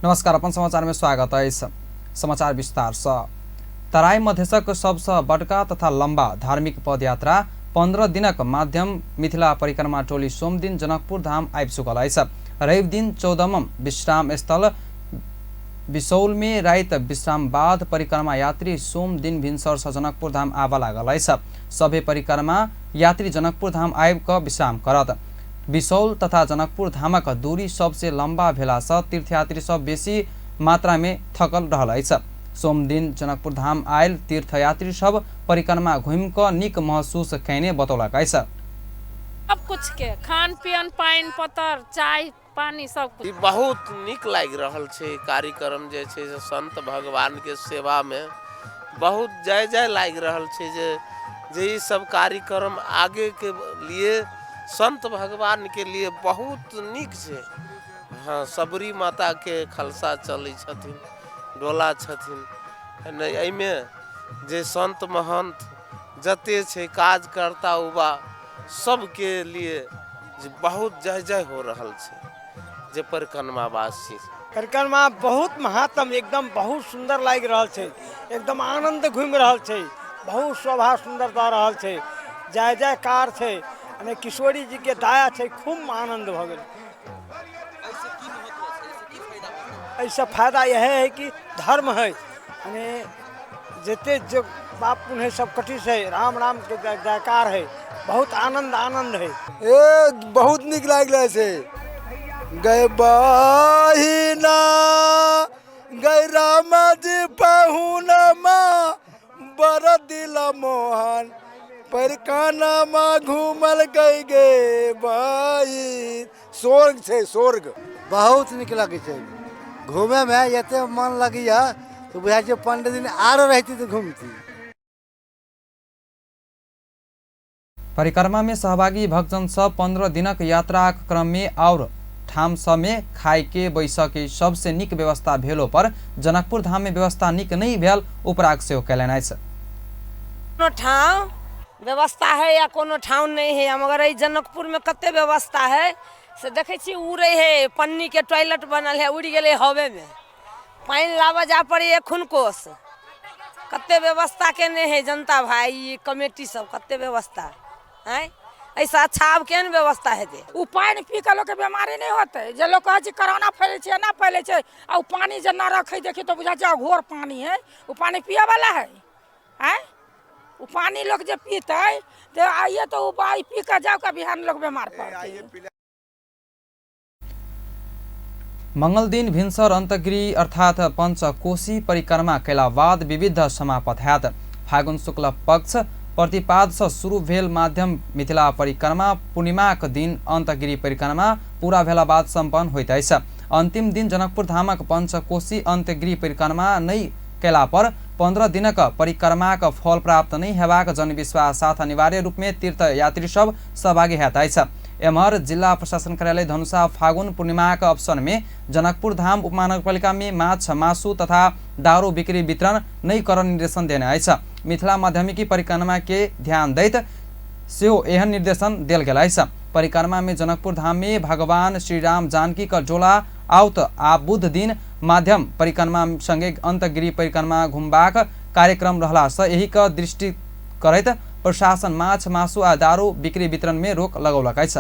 नमस्कार, अपन समाचार में स्वागत अछि। समाचार विस्तार से तराई मधेशक सबसँ बड़का तथा लंबा धार्मिक पदयात्रा 15 दिनक माध्यम मिथिला परिक्रमा टोली सोमदिन जनकपुर धाम आबि चुकल अछि। रवि दिन 14म विश्राम स्थल बिसौल में राति विश्राम बाद परिक्रमा यात्री सोम दिन भिनसर से जनकपुर धाम आबऽ लागल अछि। सभे परिक्रमा यात्री जनकपुर धाम आबि कऽ विश्राम करत। बिसौल तथा जनकपुर धामक दूरी सबसे लंबा भेला सँ तीर्थयात्री सब बेसी मात्रा में थकल रहल अछि। सोमदिन जनकपुर धाम आयल तीर्थयात्री सब परिक्रमा घुमि कऽ नीक महसूस कयने बतौलक अछि। सब कुछ के खान पियन, पानि पतर, चाय पानी सब कुछ। ई बहुत नीक लागि रहल छै। कार्यक्रम जे छै से संत भगवानके सेवामे बहुत जय जय लागि रहल छै जे जे ई सब कार्यक्रम आगेके लिए संत भगवानके लिए बहुत नीक छै। हँ, सबरी माताके खलसा चलै छथिन, डोला छथिन। नहि, एहिमे जे संत महन्थ जते छै काजकर्ता उबा सबके लिए जे बहुत जय जय हो रहल छै जे परिक्रमावासी। परिक्रमा बहुत महात्म, एकदम बहुत सुन्दर लागि रहल छै, एकदम आनन्द घुमि रहल छै, बहुत शोभा सुन्दर दऽ रहल छै, जय जयकार छै, यानी किशोरी जीके दया छै, खूब आनन्द भऽ गेल। एहिसँ फायदा इएह है कि धर्म है, यानी जते जो पाप पुण्य है सब कटी छै, राम राम के जय जयकार है, बहुत आनंद आनंद है। ए बहुत नीक लागि रहल छै। गए बहिना गए राम जी पहुनमा बड़ दिल मोहन परिकानामा घूमल गई गे बहिन। स्वर्ग छै स्वर्ग। बहुत नीक लगै छै घूमेमे, एते मन लगैया तऽ बुझाइ छै 15 दिन आरो रहिती तऽ घूमती। परिक्रमा में सहभागी भक्तजन सब 15 दिनक यात्राक क्रम में और ठाम सब में खाय के बैसऽ के सबसे नीक व्यवस्था भेलो पर जनकपुर धाम में व्यवस्था नीक नहीं भेल उपराग सेहो कयलनि अछि। कोनो ठाम व्यवस्था है या कोनो ठाम नहीं है, मगर एहि जनकपुर में कते व्यवस्था है से देखै छी। उड़ै है, पन्नी के टॉयलेट बनल है, उड़ि गेलै हवे में। पानि लाबऽ जा पड़ैए खुनकोस। कते व्यवस्था केने है जनता भाई, ई कमेटी सब कते व्यवस्था आँय। एहिसँ अच्छा आब केहन व्यवस्था हेतै? ओ पानि पी कऽ लोकके बेमारी नहि होतै? जे लोक कहै छै कोरोना फैलै छै, एना फैलै छै, आ ओ पानि जे नरक है, देखियौ तऽ बुझाइ छै अघोर पानि है। ओ पानि पियऽवला है आँय? ओ पानि लोक जे पीतै तऽ आइए तऽ ओ पानि पी कऽ जाउ कऽ बिहान लोक बेमार पड़तै। मंगल दिन भिनसर अंतगिरी अर्थात पंचकोशी परिक्रमा कयला बाद विविध समाप्त हैत। फागुन शुक्ल पक्ष प्रतिपाद से शुरू भेल माध्यम मिथिला परिक्रमा पूर्णिमाक दिन अंतगिरी परिक्रमा पूरा भेला बाद संपन्न होइत अछि। अंतिम दिन जनकपुर धामक पंचकोशी अंत्यगिरी परिक्रमा नहि कयला पर 15 दिनक परिक्रमाक फल प्राप्त नहि हेबाक जनविश्वास साथ अनिवार्य रूप में तीर्थ यात्री सब सहभागी हैत अछि। एम्हर जिला प्रशासन कार्यालय धनुषा फागुन पूर्णिमाक अवसर में जनकपुर धाम उपमहानगरपालिका में माछ मासु तथा दारू बिक्री वितरण नहि करऽ निर्देशन देने अछि। मिथिला माध्यमिकी परिक्रमा के ध्यान दैत सेहो एहन निर्देशन देल गेल अछि। परिक्रमा में जनकपुर धाम में भगवान श्री राम जानकी क डोला आउत आ बुध दिन माध्यम परिक्रमा संगे अंतगिरी परिक्रमा घुमबाक कार्यक्रम रहला सँ एहि क दृष्टि करैत प्रशासन माछ मासु आ दारू बिक्री वितरण में रोक लगौलक अछि।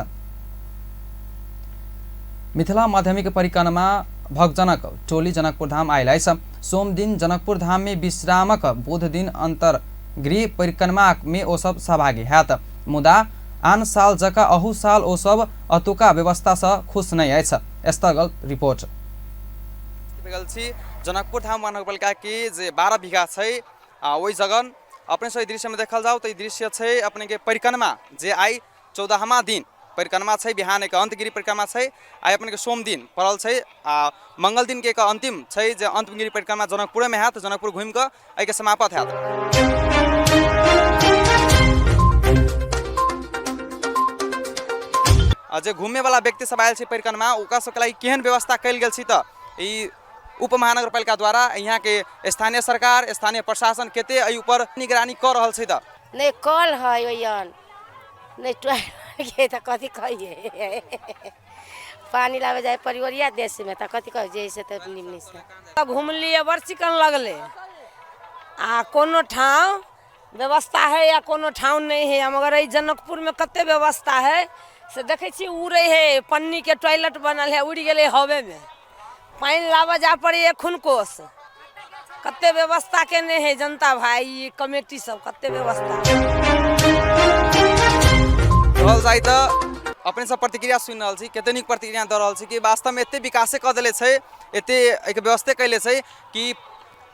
मिथिला माध्यमिक परिक्रमा भक्तजनक टोली जनकपुर धाम आयल अछि। सोम दिन जनकपुर धाम में विश्रामक बुध दिन अंतरगृह परिक्रमा में ओ सब सहभागी हैत। मुदा आन साल जकाँ अहू साल ओ सब अतुका व्यवस्था सँ खुश नहि अछि। स्थगल रिपोर्ट। गेल छी जनकपुर धाम महानगरपालिका के जे 12 बीघा छै आ ओहि जगह अपने सब दृश्य में देखल जाउ तऽ ई दृश्य छै अपने के परिक्रमा जे आइ 14वां दिन परिक्रमा छै। बिहान एक अंतगिरी परिक्रमा छै, आइ अपने के सोम दिन पड़ल छै आ मंगल दिन के एक अंतिम छै जे अंतगिरी परिक्रमा जनकपुरे में हैत। जनकपुर घुमि कऽ एहिके समाप्त हैत। आ जे घूमे वाला व्यक्ति सब आयल छै परिक्रमा ओकरा सबके लागि केहन व्यवस्था कयल गेल छै तऽ ई उप महानगरपालिका द्वारा यहाँ के स्थानीय सरकार स्थानीय प्रशासन कते एहि ऊपर निगरानी कऽ रहल छै तऽ नहि कल है ओहन, नहि टॉयलेट तऽ कथी कहियै। पानि लाबे जाय पड़ी ओरिया देशमे, तऽ कथी कहै जैसे तऽ निमनी से घुमलियै, बड़ चिकन लगलै। आ कोनो ठाम व्यवस्था है या कोनो ठाम नहि है, मगर एहि जनकपुरमे कते व्यवस्था है से देखै छी। उड़ै है, पन्नीके टॉयलेट बनल है, उड़ि गेलै हवेमे। पानि लाबऽ जाय पड़ैए खुनकोस। कते व्यवस्था केने है जनता भाई, ई कमेटी सब कते व्यवस्था। कहल जाय तऽ अपने सब प्रतिक्रिया सुनि रहल छी, कते नीक प्रतिक्रिया दऽ रहल छी कि वास्तवमे एते विकासे कऽ देले छै, एते एहिके व्यवस्थे कैले छै कि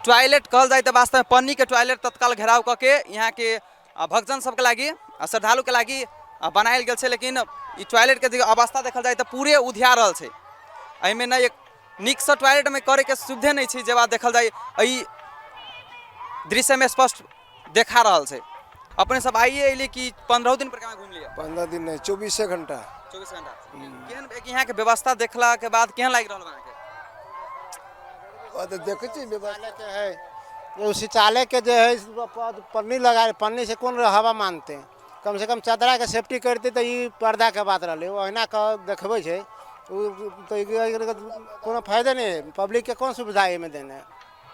टॉयलेट कहल जाय तऽ वास्तवमे पन्नीके टॉयलेट तत्काल घेराव कऽ के यहाँके भक्तजन सबके लागि, श्रद्धालुके लागि बनायल गेल छै। लेकिन ई टॉयलेटके जे अवस्था देखल जाय तऽ पूरे उधिया रहल छै। एहिमे नहि एक नीकसँ टॉयलेटमे करैके सुविधे नहि छै, जे बात देखल जाय एहि दृश्यमे स्पष्ट देखा रहल छै। अपने सब आइए अयली कि 15 दिन पर घूम लिअ? 15 दिन नहि, 24 घंटा। 24 घंटा। केहन एक यहाँके व्यवस्था देखलाके बाद केहन लागि रहल बा अहाँके? तऽ देखै छी व्यवस्था के है, ओ शौचालय के जे है पन्नी लगा, पन्नी से कोन हवा मानते? कम से कम चदरा के सेफ्टी करते तऽ ई पर्दा के बात रहलै। ओहिना कऽ देखबै छै ओ तऽ कोनो फायदा नहि है। पब्लिक के कोन सुविधा एहिमे देने?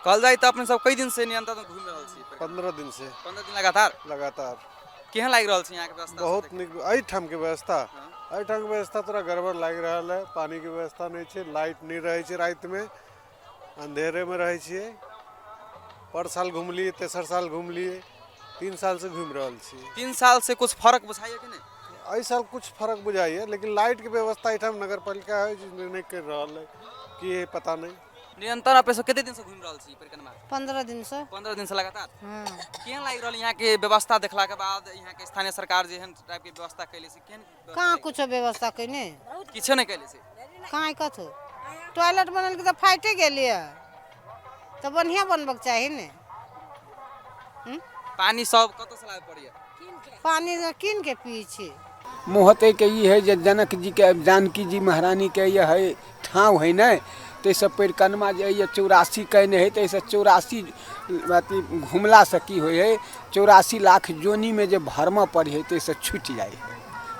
कहल जाय तऽ अपने सब कई दिन से निरंतर घूमि रहल छी? 15 दिन से। 15 दिन लगातार? लगातार। केहन लागि रहल छै यहाँके व्यवस्था? बहुत नीक। एहिठामके व्यवस्था, एहिठामके व्यवस्था थोड़ा गड़बड़ लागि रहल है। पानिके व्यवस्था नहि छै, लाइट नहि रहै छै, रातिमे अंधेरेमे रहै छियै। पर साल घुमलियै, तेसर साल घुमलियै, 3 सालसँ घुमि रहल छियै। 3 साल से कुछ फर्क बुझाइए कि नहि? एहि साल कुछ फर्क बुझाइए, लेकिन लाइटके व्यवस्था एहिठाम नगर पालिका है जे नहि करि रहल है कि है पता नहि। निरंतर अपने सब कते दिन से घूमि रहल छी परिक्रमा? 15 दिनसँ। 15 दिन से लगातार। केहन लागि रहल यहाँ के व्यवस्था देखला के बाद? यहाँ के स्थानीय सरकार जेहन टाइप के व्यवस्था कैले से केहन व्यवस्था? कहाँ कुछो व्यवस्था कैने। किछो नहि कैले से? कहाँ कथो। टॉयलेट बनल तऽ फाइटे गेलियै, तऽ बढ़िआँ बनबऽके चाही ने। पानी सब कतऽ से लाबे पड़ैया? पानी कीन के पियै छी। मोहतैके ई है जे जनक जीके, जानकी जी महारानीके ये है ठाँव है ने, ताहिसँ परिक्रमा जे होइए 84 कयने हइ, ताहिसँ 84 अथी घुमलासँ की होइ हइ, 84 लाख जोनीमे जे भरम पड़ै हइ ताहिसँ छुटि जाइ हइ,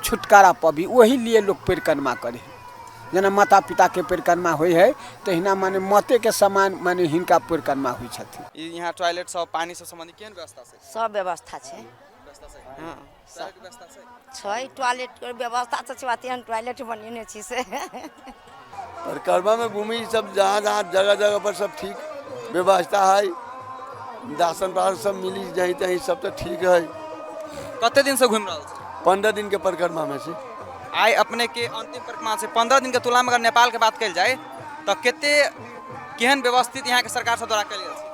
छुटकारा पबी। ओही लिए लोक परिक्रमा करै हइ। जेना माता पिताके परिक्रमा होइ हइ तहिना माने मतेके समान माने हिनका परिक्रमा होइ छथिन। ई यहाँ टॉयलेट सब, पानी सब संबंधी केहन व्यवस्था छै? सब व्यवस्था छै। व्यवस्था छै? हँ। टॉयलेट के व्यवस्था छै? छै, टॉयलेटके व्यवस्था तऽ छै, तेहन टॉयलेट बनेने छी से। परिक्रमा में घूमी सब, जहाँ जहाँ जगह जगह पर सब ठीक व्यवस्था है, राशन पान सब मिली जहीं तहीं, सब तो ठीक है। कते दिन से घूमि रहल छी? 15 दिन के परिक्रमा में से। आइ अपने के अंतिम परिक्रमा छै। 15 दिन के तुलना में अगर नेपाल के बात कयल जाय तऽ कते केहन व्यवस्थित यहाँ के सरकार सब द्वारा कयल गेल छै?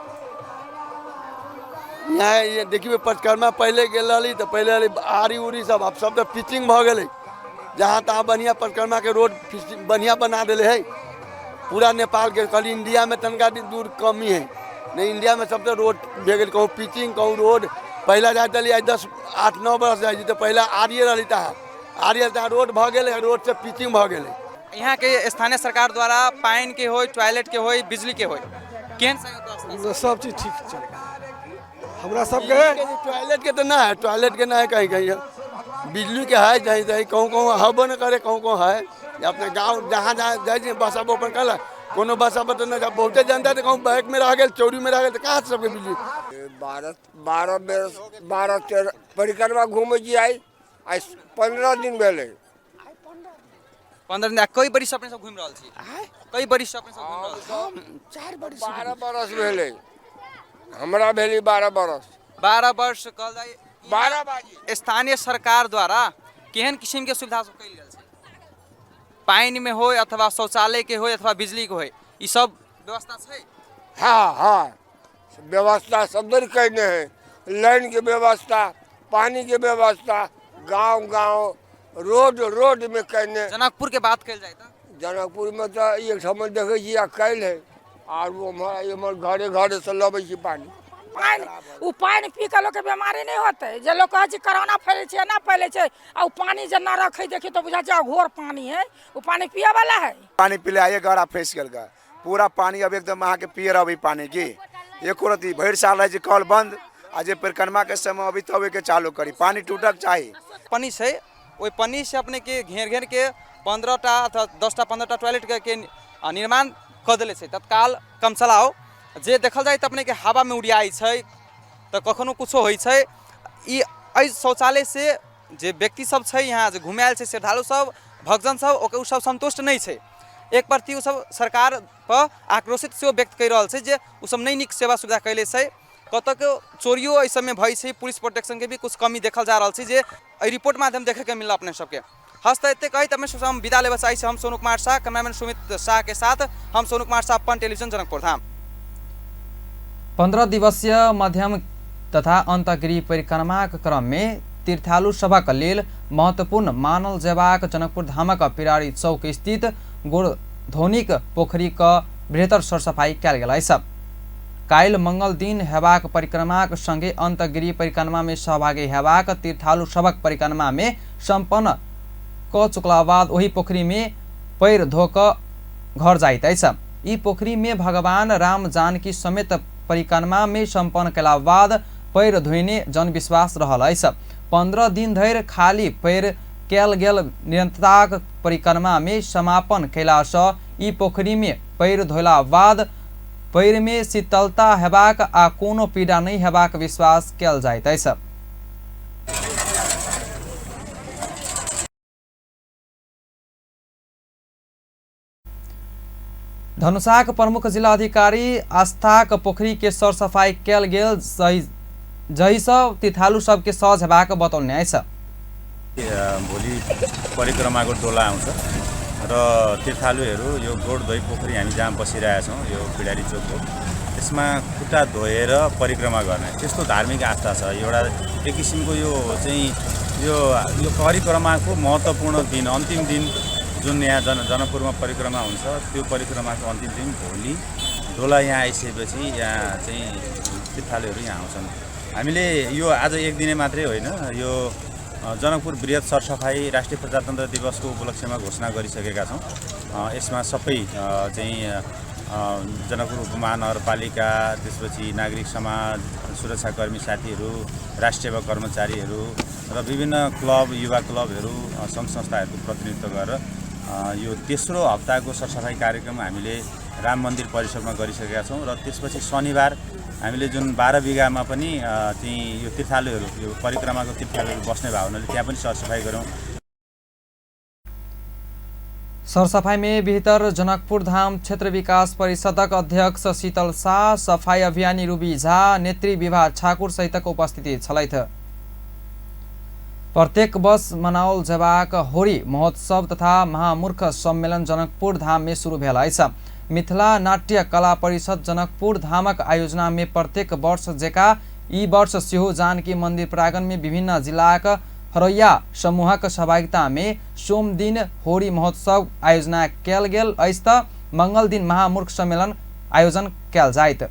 यहाँ ये देखिए, परिक्रमा पहले गेल रही तो पहले रही आरी उरी सब, अब सब तो पिचिंग भऽ गेलै। जहाँ तहाँ बढ़िया परिक्रमा के रोड बढ़िया बना देले है पूरा नेपाल के। कहली इंडिया में तनका दिन दूर कमी है, नहीं इंडिया में सब तो रोड भे गेल, कहूँ पिचिंग कहूँ रोड। पहले जाइत रही, आइ 10 8 9 बरस जाइ छी तऽ पहले आरिये रही, तहाँ आरिये, तहाँ रोड भऽ गेलै, रोड से पिचिंग भऽ गेलै। यहाँ के स्थानीय सरकार द्वारा पानि के होय, टॉयलेट के होय, बिजली के होय, केहन व्यवस्था छै? सब चीज ठीक छै हमरा सबके। टॉयलेट के तऽ ना है, टॉयलेट के ना है कहीं कहीं, बिजली के है जहीं तहीं, कहूँ कहूँ हबो न करे, कहूँ कहूँ है। अपने गाँव जहाँ जहाँ जाइ छी बस अब अपन कहलक कोनो बस अब तऽ नहि, बहुते जनता तऽ कहूँ बैक में रह गेल, चौरी में रह गेल, तऽ कहाँ से सबके बिजली? 12 12 बेर 12 13 परिक्रमा घूमै छी। आइ आइ 15 दिन भेलै। 15 दिन। आ कई बरिस अपने सब घूमि रहल छी? कई बरिस अपने सब घूमि रहल छी? 4 बरिस। 12 बरस भेलै हमरा, भेलै 12 बरस। 12 वर्ष। कहल जाय 12 बाजी। स्थानीय सरकार द्वारा केहन किसिम के सुविधा सब कयल गेल छै? पानि में होय अथवा शौचालय के होय अथवा बिजली के होय, ई सब व्यवस्था छै? हाँ हाँ, व्यवस्था सब कयने है, लाइन के व्यवस्था, पानी के व्यवस्था, गांव गांव रोड रोड में कयने। जनकपुर के बात कयल जाय तऽ? जनकपुर में तऽ एक ठाम देखै छी आ काल्हि है, आर उम्हर एम्हर घरे घरे से लबै छी पानि। पानि, ओ पानि पी कऽ लोकके बेमारी नहि होतै? जे लोक कहै छै कोरोना फैलै छै, एना फैलै छै, आ ओ पानि जे न रखै, देखियौ तऽ बुझाइ छै अघोर पानि है। ओ पानि पियऽवला है? पानी पीले आइए गरा फँसि गेल गा पूरा पानी। अब एकदम अहाँके पियर अबै पानी की एको रत्ती। भरि साल रहै छै कल बंद, आ जे परिक्रमा के समय अबै तब ओहिके चालू करी। पानी टूटक चाही। पन्नी छै, ओहि पन्नी से अपने के घेर घेर के 15टा अथवा 10टा 15टा टॉयलेट के निर्माण कऽ देले छै तत्काल कम चलाओ। जे देखल जाय तऽ अपने के हवा में उड़ियाइ छै तऽ कखनो कुछो होइ छै। ई एहि शौचालय से जे व्यक्ति सब छै यहाँ जे घुमै आयल छै श्रद्धालु सब भक्तजन सब ओकर ओ सब संतुष्ट नहि छै। एक प्रति ओ सब सरकार पर आक्रोशित सेहो व्यक्त करि रहल छै जे ओ सब नहि नीक सेवा सुविधा कयले छै। कतऽके चोरियो एहि सबमे भइ छै, पुलिस प्रोटेक्शनके भी कुछ कमी देखल जा रहल छै जे एहि रिपोर्ट माध्यम देखैके मिलल अपने सबके। हस तऽ एतेक कहैत अपने सबसँ हम विदा लेबऽ चाहै छी। हम सोनू कुमार शाह, कैमरामैन सुमित शाह के साथ हम सोनू कुमार शाह, अपन टेलीविजन जनकपुर धाम। 15 दिवसीय मध्यम तथा अन्तगृह परिक्रमाक क्रममे तीर्थालु सभक लेल महत्वपूर्ण मानल जेबाक जनकपुर धामक पिरारी चौक स्थित गोरधोनीक पोखरिक बृहत्तर सरसफाई कयल गेल अछि। काल्हि मंगल दिन हेबाक परिक्रमाक संगे अन्तगृह परिक्रमामे सहभागी हेबाक तीर्थालु सभक परिक्रमामे सम्पन्न क चुकला बाद ओहि पोखरिमे पैर धो कऽ घर जाइत अछि। ई पोखरिमे भगवान राम जानकी समेत परिक्रमामे सम्पन्न कयला बाद पैर धोइने जनविश्वास रहल अछि। 15 दिन धरि खाली पैर कयल गेल निरन्तरताक परिक्रमामे समापन कयलासँ ई पोखरिमे पैर धोला बाद पैरमे शीतलता हेबाक आ कोनो पीड़ा नहि हेबाक विश्वास कयल जाइत अछि। धनुषाक प्रमुख जिलाधिकारी आस्थाक पोखरी के सरसफाई कयल गेल जाहिसँ तीर्थालु सबके सहज हेबाक बतौलनि अछि। भोलि परिक्रमाको डोला आउँछ र तीर्थालुहरू यो गोडधोई पोखरी हामी जहाँ बसिरहेका छौँ यो पिडारी चोकको त्यसमा खुट्टा धोएर परिक्रमा गर्ने त्यस्तो धार्मिक आस्था छ। एउटा एक किसिमको यो चाहिँ यो यो परिक्रमाको महत्त्वपूर्ण दिन अन्तिम दिन जुन यहाँ जनकपुरमा परिक्रमा हुन्छ त्यो परिक्रमाको अन्तिम दिन भोलि डोला यहाँ आइसकेपछि यहाँ चाहिँ तीर्थालुहरू यहाँ आउँछन्। हामीले यो आज एक दिने मात्रै होइन, यो जनकपुर बृहत सरसफाई राष्ट्रिय प्रजातन्त्र दिवसको उपलक्ष्यमा घोषणा गरिसकेका छौँ। यसमा सबै चाहिँ जनकपुर उपमहानगरपालिका, त्यसपछि नागरिक समाज, सुरक्षाकर्मी साथीहरू, राष्ट्रिय सेवा कर्मचारीहरू र विभिन्न क्लब, युवा क्लबहरू, सङ्घ संस्थाहरूको प्रतिनिधित्व गरेर यो तेस्रो हप्ताको सरसफाई कार्यक्रम हामीले राम मन्दिर परिसरमा गरिसकेका छौँ। र त्यसपछि शनिबार हामीले जुन 12 बिघामा पनि चाहिँ यो तीर्थालुहरू, यो परिक्रमाको तीर्थालुहरू बस्ने भावनाले त्यहाँ पनि सरसफाई गऱ्यौँ। सरसफाईमे भीतर जनकपुर धाम क्षेत्र विकास परिषदक अध्यक्ष शीतल शाह, सफाई अभियानी रूबी झा, नेत्री विभा ठाकुर सहितक उपस्थिति छलथि। प्रत्येक वर्ष मनाओल जेबाक होरी महोत्सव तथा महामूर्ख सम्मेलन जनकपुर धाम में शुरू भेल अछि। मिथिला नाट्य कला परिषद जनकपुर धामक आयोजना में प्रत्येक वर्ष जेका ई वर्ष सेहो जानकी मंदिर प्रांगण में विभिन्न जिलाक हरैया समूहक सहभागिता में सोम दिन होरी महोत्सव आयोजना कयल गेल अछि त मंगल दिन महामूर्ख सम्मेलन आयोजन कयल जाइत।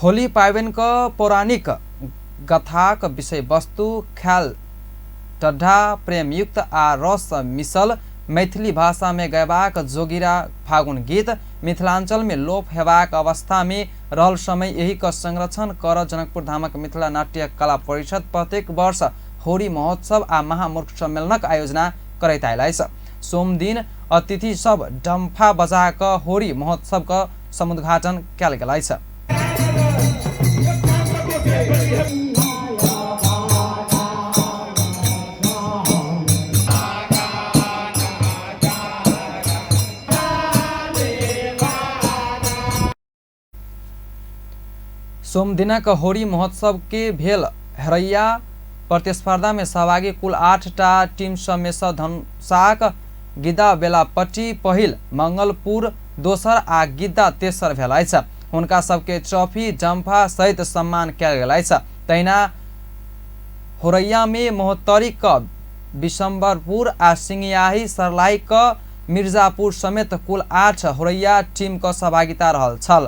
होली पाबनि क पौराणिक कथाक विषय वस्तु ख्याल टड्ढा प्रेमयुक्त आ रस मिसल मैथिली भाषा में गयबाक जोगिरा फागुन गीत मिथिलांचल में लोप हेबाक अवस्था में रहल समय एहि क संरक्षण कर जनकपुर धामक मिथिला नाट्य कला परिषद प्रत्येक वर्ष होरी महोत्सव आ महामूर्ख सम्मेलनक आयोजना करैत आयल अछि। सोमदिन अतिथि सब डम्फा बजा क होरी महोत्सव क समुद्घाटन कयल गेल अछि। सोमदिनक होरी महोत्सव के भेल हरैया प्रतिस्पर्धा में सहभागी कुल 8टा टीम सब में सँ धनुषाक गिद्दा बेलापट्टी पहिल, मंगलपुर दोसर आ गिद्दा तेसर भेल अछि। हुनका सबके ट्रॉफी जम्फा सहित सम्मान कयल गेल अछि। तहिना होरैया में महोत्तरी क बिशंबरपुर आ सिंगियाही सरलाई क मिर्जापुर समेत कुल 8 होरैया टीम क सहभागिता रहल छल।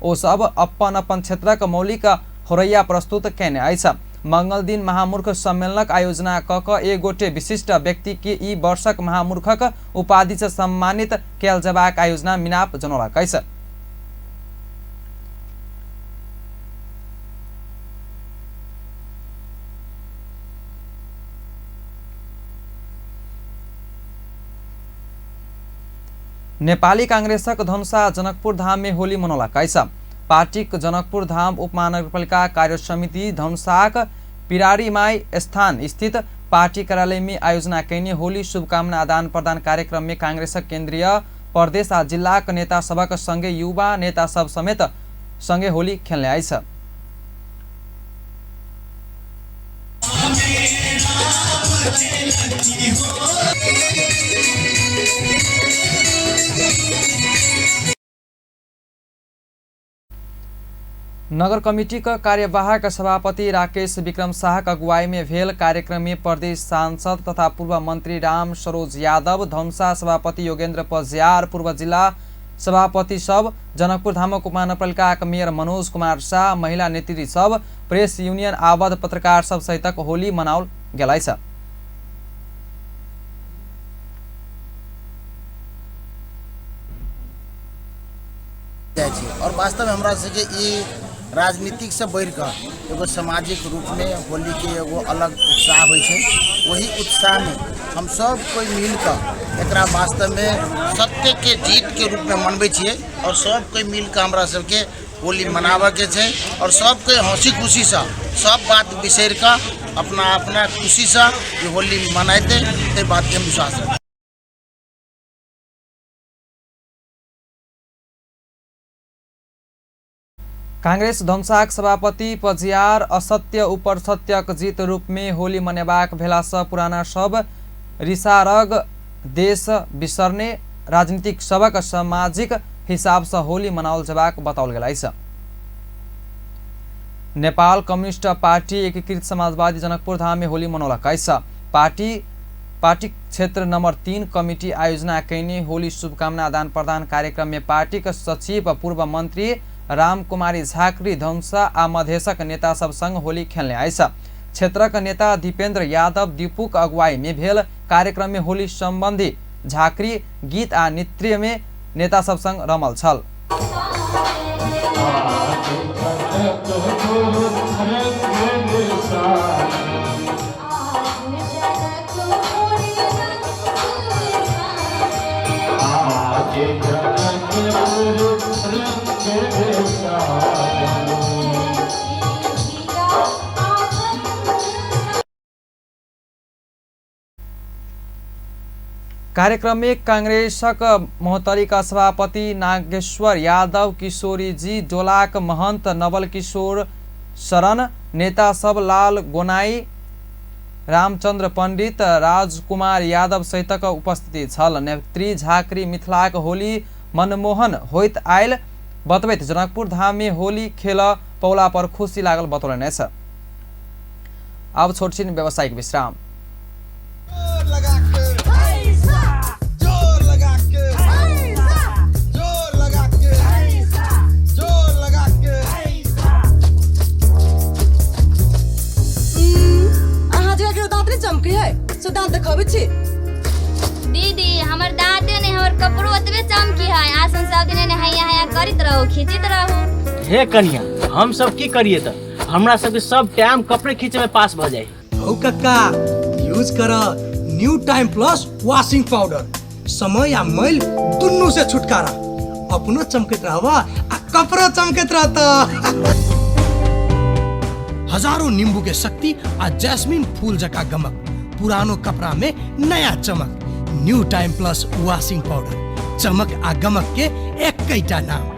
ओ सब अपन अपन क्षेत्रक मौलिक होरैया प्रस्तुत केने अछि। मंगल दिन महामूर्ख सम्मेलनक आयोजना क क एक गोटे विशिष्ट व्यक्ति के ई वर्षक महामूर्खक उपाधि से सम्मानित कयल जेबाक आयोजना मिनाप जनौलक अछि। नेपाली कांग्रेसक धनुषा जनकपुर धाम में होली मनौलक अछि। पार्टीक जनकपुर धाम उपमहानगरपालिका कार्य समिति धनुषाक पिरारीमाई स्थान स्थित पार्टी कार्यालय में आयोजना कयने होली शुभकामना आदान प्रदान कार्यक्रम में कांग्रेसक केंद्रीय प्रदेश आ जिलाक नेता सबक संगे युवा नेता सब समेत संगे होली खेलने अछि। नगर कमिटी का कार्यवाहक सभापति राकेश विक्रम शाह का अगुवाई में भेल कार्यक्रम में प्रदेश सांसद तथा पूर्व मंत्री राम सरोज यादव, धनुषा सभापति योगेंद्र पज्यार, पूर्व जिला सभापति सब, जनकपुर धामक उपमहानगरपालिका मेयर मनोज कुमार शाह, महिला नेत्री सब, प्रेस यूनियन आबद्ध पत्रकार सब सहितक होली मनाओल गेल अछि। और वास्तव में हमरा सबके ई राजनीतिक से बढ़िकऽ एगो सामाजिक रूपमे होलीके एगो अलग उत्साह होइ छै। वही उत्साहमे हम सब कोइ मिलकऽ एकरा वास्तवमे सत्यके जीतके रूपमे मनबै छियै और सब कोइ मिलकऽ हमरा सबके होली मनाबऽके छै और सब कोइ हँसी खुशीसँ सब बात बिसरिकऽ अपना अपना खुशीसँ ई होली मनेतै, ताहि बातके हम विश्वास रखै। कांग्रेस धनुषाक सभापति पजियार असत्य ऊपर सत्यक जीत रूप में होली मनेबाक भेलासँ पुराना सब रिसारग देश बिसरने राजनीतिक सबक सामाजिक हिसाबसँ होली मनाओल जेबाक बताओल गेल अछि। नेपाल कम्युनिस्ट पार्टी एकीकृत समाजवादी जनकपुर धाम में होली मनौलक अछि। पार्टी क्षेत्र नंबर 3 कमिटी आयोजना कयने होली शुभकामना आदान प्रदान कार्यक्रम में पार्टीक सचिव पूर्व मंत्री राम कुमारी झाकरी धनुषा आ मधेशक नेता सब संग होली खेलने अछि। क्षेत्रक नेता दीपेंद्र यादव दीपूक अगुवाई में भेल कार्यक्रम में होली संबंधी झाकरी गीत आ नृत्य में नेता सब संग रमल छल। कार्यक्रम में कांग्रेसक महोत्तरीका सभापति नागेश्वर यादव, किशोरीजी डोलाक महंत नवल किशोर शरण, नेता सब लाल गोनाई, रामचंद्र पंडित, राजकुमार यादव सहितक उपस्थिति छल। नेत्री झाकरी मिथिलाक होली मनमोहन होइत आयल बतबैत जनकपुर धाम में होली खेल पौला पर खुशी लागल बतौलनि अछि। अब छोटछिन व्यावसायिक विश्राम। चमकी है सो दांत देखाबै छी। दीदी हमर दांते नहीं हमर कपड़ो ओतबे चमकी है। आसन सब दिन ने हैया हैया करैत रहू खींचैत रहू। हे कन्या हम सब की करिए त हमरा सब के सब टाइम कपड़े खींचे में पास भ जाए। हौ कक्का यूज कर new time plus washing powder, समय आ मैल दुनू से छुटकारा, अपनो चमकैत रहबा आ कपड़ो चमकैत रहता। हजारों नींबू के शक्ति आ जैस्मिन फूल जका गमक, पुरानो कपड़ा में नया चमक। New time plus washing powder, चमक आ गमक के एकैटा नाम।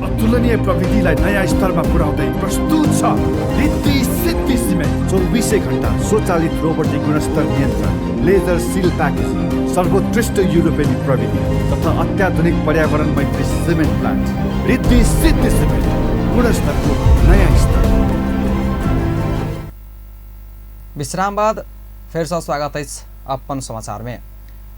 अतुलनीय प्रविधिलाई नयाँ स्तरमा पुर्याउँदै प्रस्तुत छ रिद्धि सिद्धि सिमेन्ट। 24 घण्टा स्वचालित रोबोटिक गुणस्तर नियन्त्रण, लेजर सिल प्याकेजिङ, सर्वोत्कृष्ट युरोपेली प्रविधि तथा अत्याधुनिक पर्यावरण मैत्री cement plant. Riddhi Siddhi cement, गुणस्तरको नयाँ स्तर। विश्राम बाद फेरसँ स्वागत अछि अपन समाचारमे।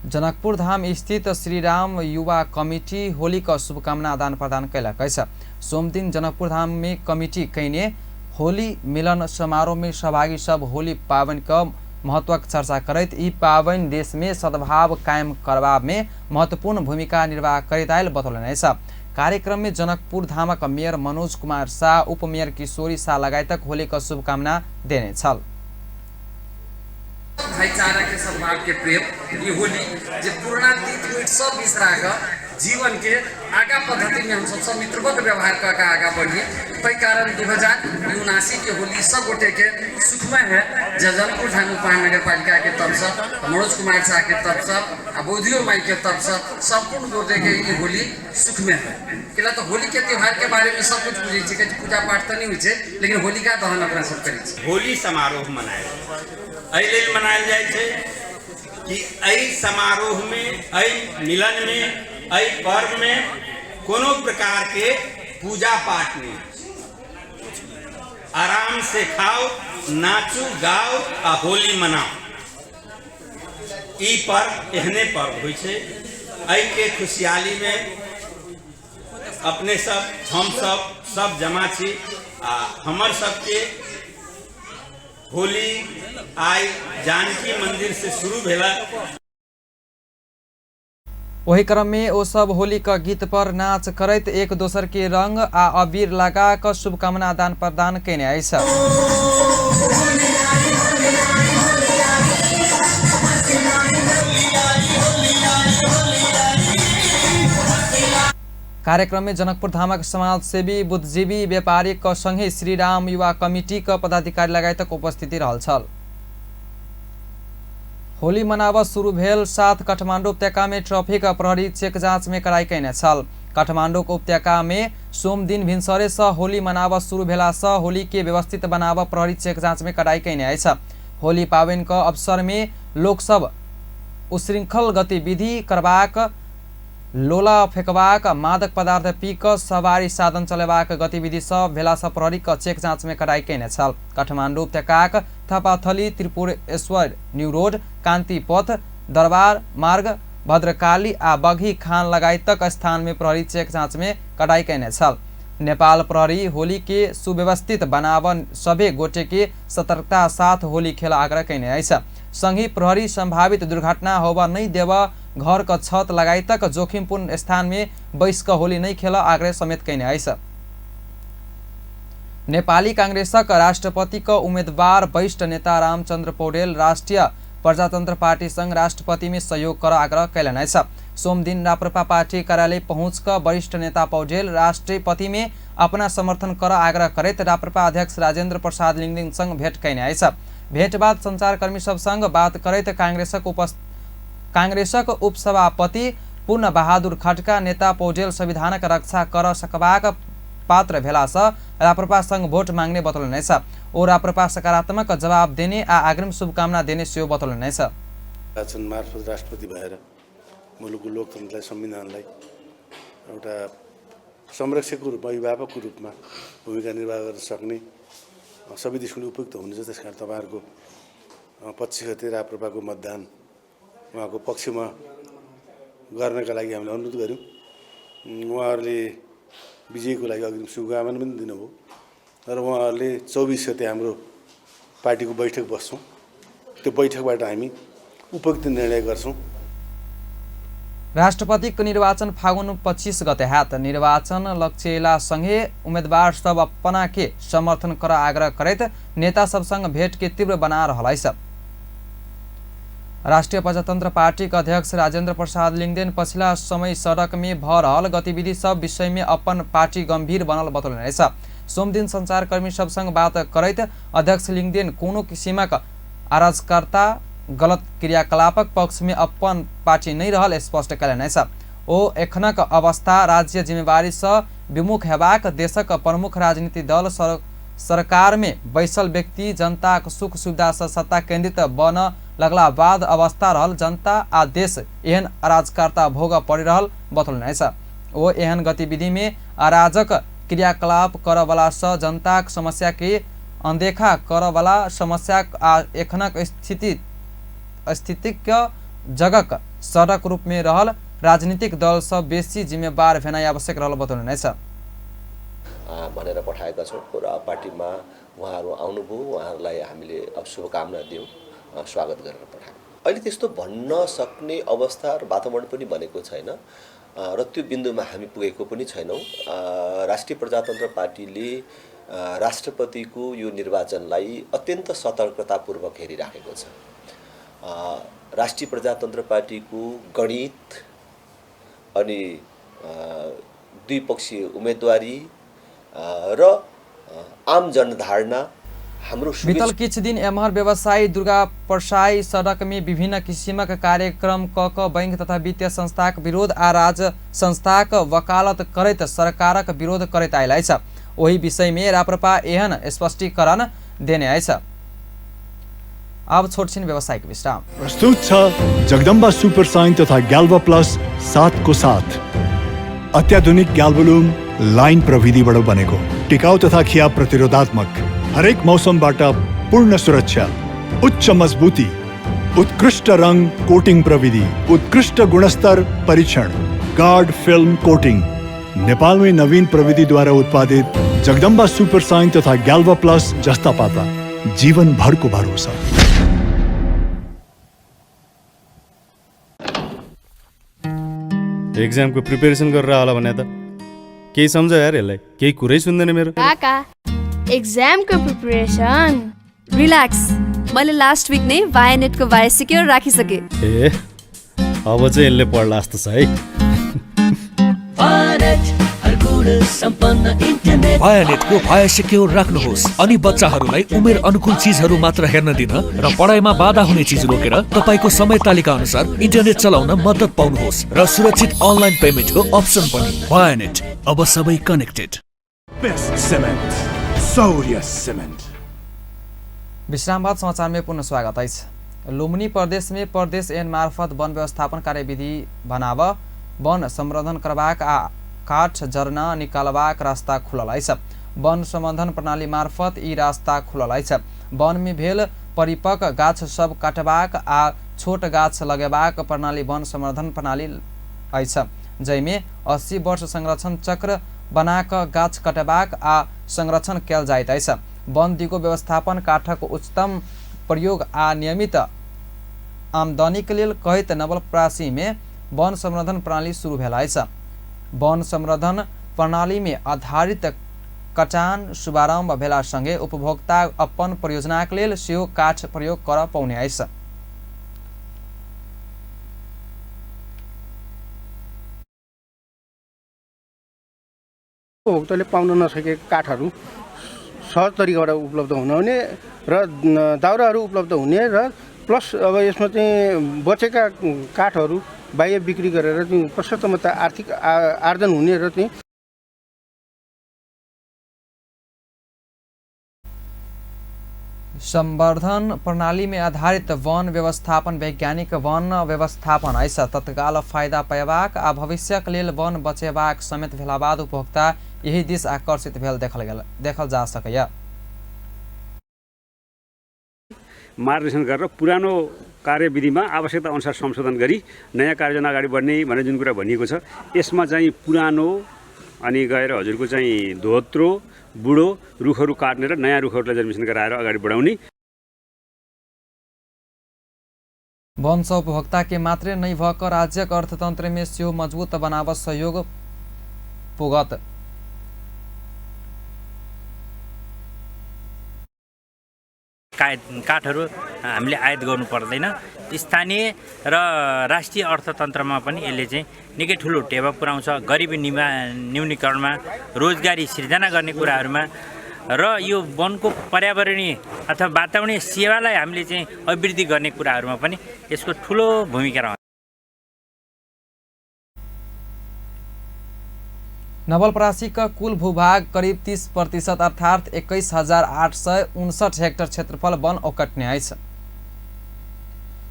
जनकपुर धाम स्थित श्रीराम युवा कमिटी होलीक शुभकामना आदान प्रदान कयलक अछि। सोमदिन जनकपुर धाम में कमिटी कयने होली मिलन समारोह में सहभागी सब होली पाबनि क महत्वक चर्चा करैत ई पाबनि देश में सद्भाव कायम करबा में महत्वपूर्ण भूमिका निर्वाह करैत आयल बतौलनि अछि। कार्यक्रम में जनकपुर धामक मेयर मनोज कुमार शाह, उप मेयर किशोरी शाह लगायतक होलीक शुभकामना देने छल। भाईचारा के सद्भाव के प्रेम ये होली जे पुराना तीत मीठ सब बिसरा कऽ जीवन के आगा पद्धति में हम सब मित्रवत व्यवहार कऽ के आगा बढ़िए, ताहि कारण 2079 के होली सब गोटे के सुखमय है। जनकपुर धाम उपमहानगर पालिका के तरफ से, मनोज कुमार शाह के तरफ से आ बोधियो माई के तरफ से संपूर्ण गोटे के ई होली सुखमय है। किला तो होली के त्योहार के बारे में सब कुछ बुझै छियै, पूजा पाठ तऽ नहीं होइ छै, लेकिन होलिका दहन अपना सब करै छी। होली समारोह मनायल एहि लेल मनायल जाइ छै कि एहि समारोहमे, एहि मिलनमे, एहि पर्वमे कोनो प्रकारके पूजा पाठ नहि। आराम से खाओ, नाचू, गाओ आ होली मनाओ। ई पर्व एहने पर्व होइ छै। एहिके खुशहालीमे अपने सब, हम सब सब जमा छी आ हमर सबके होली आइ जानकी मंदिर से शुरू भेला। ओहि क्रम में ओ सब होली क गीत पर नाच करैत एक दोसर के रंग आ अबीर लगा क शुभकामना आदान प्रदान कयने अछि। कार्यक्रम में जनकपुर धामक समाजसेवी, बुद्धिजीवी, व्यापारी क संगे श्रीराम युवा कमिटी क पदाधिकारी लगायतक उपस्थिति रहल छल। होली मनाब शुरू भेल साथ काठमाडौँ उपत्यका में ट्रैफिक प्रहरी चेक जांच में कड़ाई कयने छल। काठमाडौँ उपत्यका में सोमदिन भिनसरे से होली मनाब शुरू भेला से होली के व्यवस्थित बनाब प्रहरी चेक जांच में कड़ाई कयने अछि। होली पाबनि क अवसर में लोक सब उच्छृंखल गतिविधि करबाक, लोला फेकबाक, मादक पदार्थ पी क सवारी साधन चलेबाक गतिविधि सब भेला सँ प्रहरी क चेक जांच में कड़ाई कयने छल। काठमाडौँ उपत्यकाक थापाथली, त्रिपुरेश्वर न्यू रोड, कान्ति पथ, दरबार मार्ग, भद्रकाली आ बघी खान लगायतक स्थान में प्रहरी चेक जांच में कड़ाई कयने छल। नेपाल प्रहरी होली के सुव्यवस्थित बनाब सभे गोटे के सतर्कता साथ होली खेल आग्रह कयने अछि। संगहि प्रहरी संभावित दुर्घटना होब नहि देब, घर क छत लगायतक जोखिमपूर्ण स्थान में बैस क होली नहि खेल आग्रह समेत कयने अछि। नेपाली कांग्रेसक राष्ट्रपति क उम्मीदवार वरिष्ठ नेता रामचंद्र पौडेल राष्ट्रिय प्रजातंत्र पार्टी संग राष्ट्रपति में सहयोग कर आग्रह कयलनि अछि। सोमदिन राप्रपा पार्टी कार्यालय पहुँच क वरिष्ठ नेता पौडेल राष्ट्रपति में अपना समर्थन कर आग्रह करैत राप्रपा अध्यक्ष राजेंद्र प्रसाद लिंगदिन संग भेंट कयने अछि। भेंट बाद संचारकर्मी सब संग बात करैत कांग्रेसक उपसभापति पूर्ण बहादुर खड्का नेता पौडेल संविधानक रक्षा कर सकबाक पात्र भेलासँ राप्रपा संग भोट मांगने बतौलनि अछि। ओ राप्रपा सकारात्मक जवाब देने आ अग्रिम शुभकामना देने सेहो बतौलनि अछि। निर्वाचन मार्फत राष्ट्रपति भएर मुलुकको लोकतन्त्रलाई, संविधानलाई एउटा संरक्षकको रूपमा, अभिभावकको रूपमा भूमिका निर्वाह गर्न सक्ने सबै दृष्टिकोणले उपयुक्त हुनुहुन्छ। त्यस कारण तपाईँहरूको 25 गते राप्रपाको मतदान उहाँको पक्षमा गर्नका लागि हामीले अनुरोध गऱ्यौँ। उहाँहरूले विजयको लागि अग्रिम शुभकामना पनि दिनुभयो र उहाँहरूले 24 गते हाम्रो पार्टीको बैठक बस्छौँ, त्यो बैठकबाट हामी उपयुक्त निर्णय गर्छौँ। राष्ट्रपतिको निर्वाचन फागुन 25 गते हैत। निर्वाचन लक्ष्यला सँगे उम्मेदवार सब अपना के समर्थन कर आग्रह करैत नेता सब संग भेंट के तीव्र बना रहल अछि। राष्ट्रिय प्रजातंत्र पार्टी के अध्यक्ष राजेंद्र प्रसाद लिंगदेन पछिला समय सड़क में भ रहल गतिविधि सब विषय में अपन पार्टी गंभीर बनल बतौलनि अछि। सोमदिन संचारकर्मी सब संग बात करैत अध्यक्ष लिंगदेन कोनो किसिमक अराजकता, गलत क्रियाकलापक पक्ष में अपन पार्टी नहीं रहल स्पष्ट कयलनि अछि। ओ एखनक अवस्था राज्य जिम्मेवारी सँ विमुख हेबाक देशक प्रमुख राजनीतिक दल सरकार में बैसल व्यक्ति जनताक सुख सुविधा से सत्ता केंद्रित बन लगला बाद अवस्था रहल जनता आ देश एहन अराजकता भोग पड़ि रहल बतौलनि अछि। ओ एहन गतिविधि में अराजक क्रियाकलाप करऽवला सँ जनताक समस्या के अनदेखा करऽवला समस्या आ एखनक स्थितिक जगक सड़क रूप में रहल राजनीतिक दल सब बेसी जिम्मेवार भेनाइ आवश्यक रहल बतौलनि अछि भनेर पठाएका छौँ र पार्टीमा उहाँहरू आउनुभयो, उहाँहरूलाई हामीले अब शुभकामना दियौँ, स्वागत गरेर पठायौँ। अहिले त्यस्तो भन्न सक्ने अवस्था र वातावरण पनि बनेको छैन र त्यो बिन्दुमा हामी पुगेको पनि छैनौँ। राष्ट्रिय प्रजातन्त्र पार्टीले राष्ट्रपतिको यो निर्वाचनलाई अत्यन्त सतर्कतापूर्वक हेरिराखेको छ। राष्ट्रिय प्रजातन्त्र पार्टीको गणित अनि द्विपक्षीय उम्मेदवारी र आम जनधारणा हाम्रो बीतल किछ दिन एम्हर व्यवसायी दुर्गा परसाई सड़क में विभिन्न किसिमक कार्यक्रम क क बैंक तथा वित्तीय संस्थाक विरोध आ राज्य संस्थाक वकालत करैत सरकारक विरोध करैत आयल अछि। ओहि विषय में राप्रपा एहन स्पष्टीकरण देने अछि। अब छोटछिन व्यावसायिक विश्राम। प्रस्तुत छ जगदम्बा सुपर साइन तथा ग्याल्वा प्लस 7 को साथ अत्याधुनिक ग्याल्भोलुम लाइन प्रविधिबाट बनेको टिकाउ तथा खिया प्रतिरोधात्मक, हरेक मौसमबाट पूर्ण सुरक्षा, उच्च मजबुती, उत्कृष्ट रंग कोटिंग प्रविधि, उत्कृष्ट गुणस्तर परीक्षण, गार्ड फिल्म कोटिंग। नेपालमै नवीन प्रविधिद्वारा उत्पादित जगदम्बा सुपर साइन तथा ग्याल्वा प्लस जस्ता पाता जीवन भरको भरोसा। एक्जामको प्रिपेरेसन गरेर होला भने त केही सम्झ यार, यसलाई केही कुरै सुन्दैन मेरो। काका एक्जामको प्रिपरेसन रिल्याक्स, मैले लास्ट विक नै भायानेटको भाया सिक्योर राखिसके। ए अब चाहिँ यसले पढ्ला जस्तो छ है। भायानेटको भाया सिक्योर राख्नुहोस् अनि बच्चाहरूलाई उमेर अनुकूल चिजहरू मात्र हेर्न दिन र पढाइमा बाधा हुने चिज रोकेर तपाईको समय तालिका अनुसार इन्टरनेट चलाउन मद्दत पाउनुहोस् र सुरक्षित अनलाइन पेमेन्टको अप्सन पनि। भायानेट अब सबै कनेक्टेड। बेस्ट सिमेन्ट, सौर्य सिमेन्ट। विश्राम बाद समाचार में पुनः स्वागत अछि। लुम्बिनी प्रदेश में प्रदेश ऐन मार्फत वन व्यवस्थापन कार्यविधि बनाव वन संवर्धन करबाक आ काठ जरना निकालबाक रास्ता खुलल अछि। वन संवर्धन प्रणाली मार्फत ई रास्ता खुलल अछि। वन में भेल परिपक्व गाछ सब काटबाक आ छोट गाछ लगेबाक प्रणाली वन संवर्धन प्रणाली अछि, जाहिमे 80 वर्ष संरक्षण चक्र बनाक गाछ कटबाक आ संरक्षण कयल जाइत अछि। वन दिगो व्यवस्थापन काठक उच्चतम प्रयोग आ नियमित आमदनीक लेल कहैत नवलपरासी में वन संवर्धन प्रणाली शुरू भेल अछि। वन संवर्धन प्रणाली में आधारित कटान शुभारंभ भेला संगे उपभोक्ता अपन परियोजनाक लेल सेहो काठ प्रयोग कर पौने अछि। उपभोक्ताले पाउन नसकेका काठहरू सहज तरिकाबाट उपलब्ध हुने र दाउराहरू उपलब्ध हुने र प्लस अब यसमा चाहिँ बचेका काठहरू बाह्य बिक्री गरेर चाहिँ प्रशस्त मात्रा आर्थिक आर्जन हुने र चाहिँ संवर्धन प्रणाली में आधारित वन व्यवस्थापन वैज्ञानिक वन व्यवस्थापन अछि। तत्काल फायदा पयबाक आ भविष्यक लेल वन बचेबाक समेत भेला बाद उपभोक्ता यही दिस आकर्षित भेल देखल जा सकैया। मार्गदर्शन गरेर पुरानो कार्यविधिमा आवश्यकता अनुसार संशोधन गरी नयाँ कार्ययोजना अगाडि बढ्ने भनेर जुन कुरा भनिएको छ, यसमा चाहिँ पुरानो अनि गएर हजुरको चाहिँ धोत्रो बुढो रुखहरू काट्ने र नयाँ रुखहरूलाई जर्मिनेसन गराएर अगाडि बढाउने। वन सँ उपभोक्ता के मात्रै नै भऽ कऽ राज्यक अर्थतंत्र में सेहो मजबूत बनाब सहयोग पुगत। काठहरू हामीले आयात गर्नु पर्दैन। स्थानीय र राष्ट्रिय अर्थतन्त्रमा पनि यसले चाहिँ निकै ठुलो टेवा पुर्याउँछ। गरिबी न्यूनीकरणमा, रोजगारी सिर्जना गर्ने कुराहरूमा र यो वनको पर्यावरणीय अथवा वातावरणीय सेवालाई हामीले चाहिँ अभिवृद्धि गर्ने कुराहरूमा पनि यसको ठुलो भूमिका रहन्छ। नवलपरासीक कुल भूभाग करीब 30% अर्थात 21,859 हेक्टर क्षेत्रफल वन ओकटने अछि।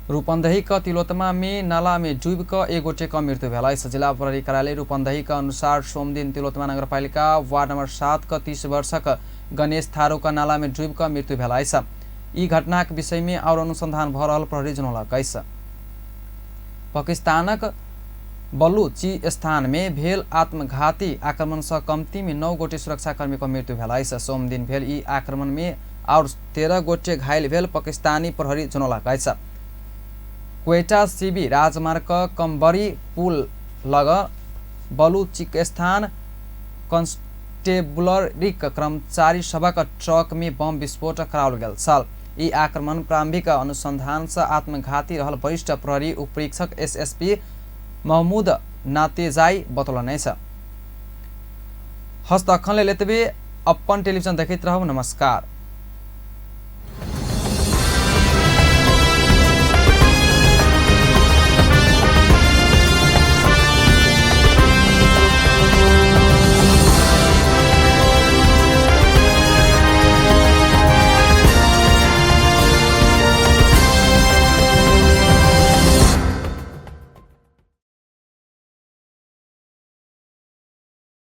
रूपन्देही क तिलोत्तमा में नाला में डूबि कऽ एक गोटे क मृत्यु भेल अछि। जिला प्रहरी कार्यालय रूपन्देही क अनुसार सोमदिन तिलोत्तमा नगरपालिका वार्ड नंबर 7 क 30 वर्षक गणेश थारू क नाला में डूबि कऽ मृत्यु भेल अछि। ई घटनाक विषय में और अनुसंधान भऽ रहल प्रहरी जनौलक अछि। पाकिस्तानक बलूचिस्तान में भेल आत्मघाती आक्रमण से कमती में 9 गोटे सुरक्षाकर्मी क मृत्यु भेल अछि। सोमदिन भेल ई आक्रमण में और 13 गोटे घायल भेल पाकिस्तानी प्रहरी जनौलक अछि। क्वेटा सीबी राजमार्ग कम्बरी पुल लग बलूचिस्तान कॉन्स्टेबुलरीक कर्मचारी सभक ट्रक में बम विस्फोट कराओल गेल छल। ई आक्रमण प्रारंभिक अनुसंधान से आत्मघाती रहल वरिष्ठ प्रहरी उपरीक्षक एसएसपी महमूद नातेजाई बतौलनि अछि। हस्त अखन लेल एतबे। अपन टेलीविजन देखैत रहू। नमस्कार।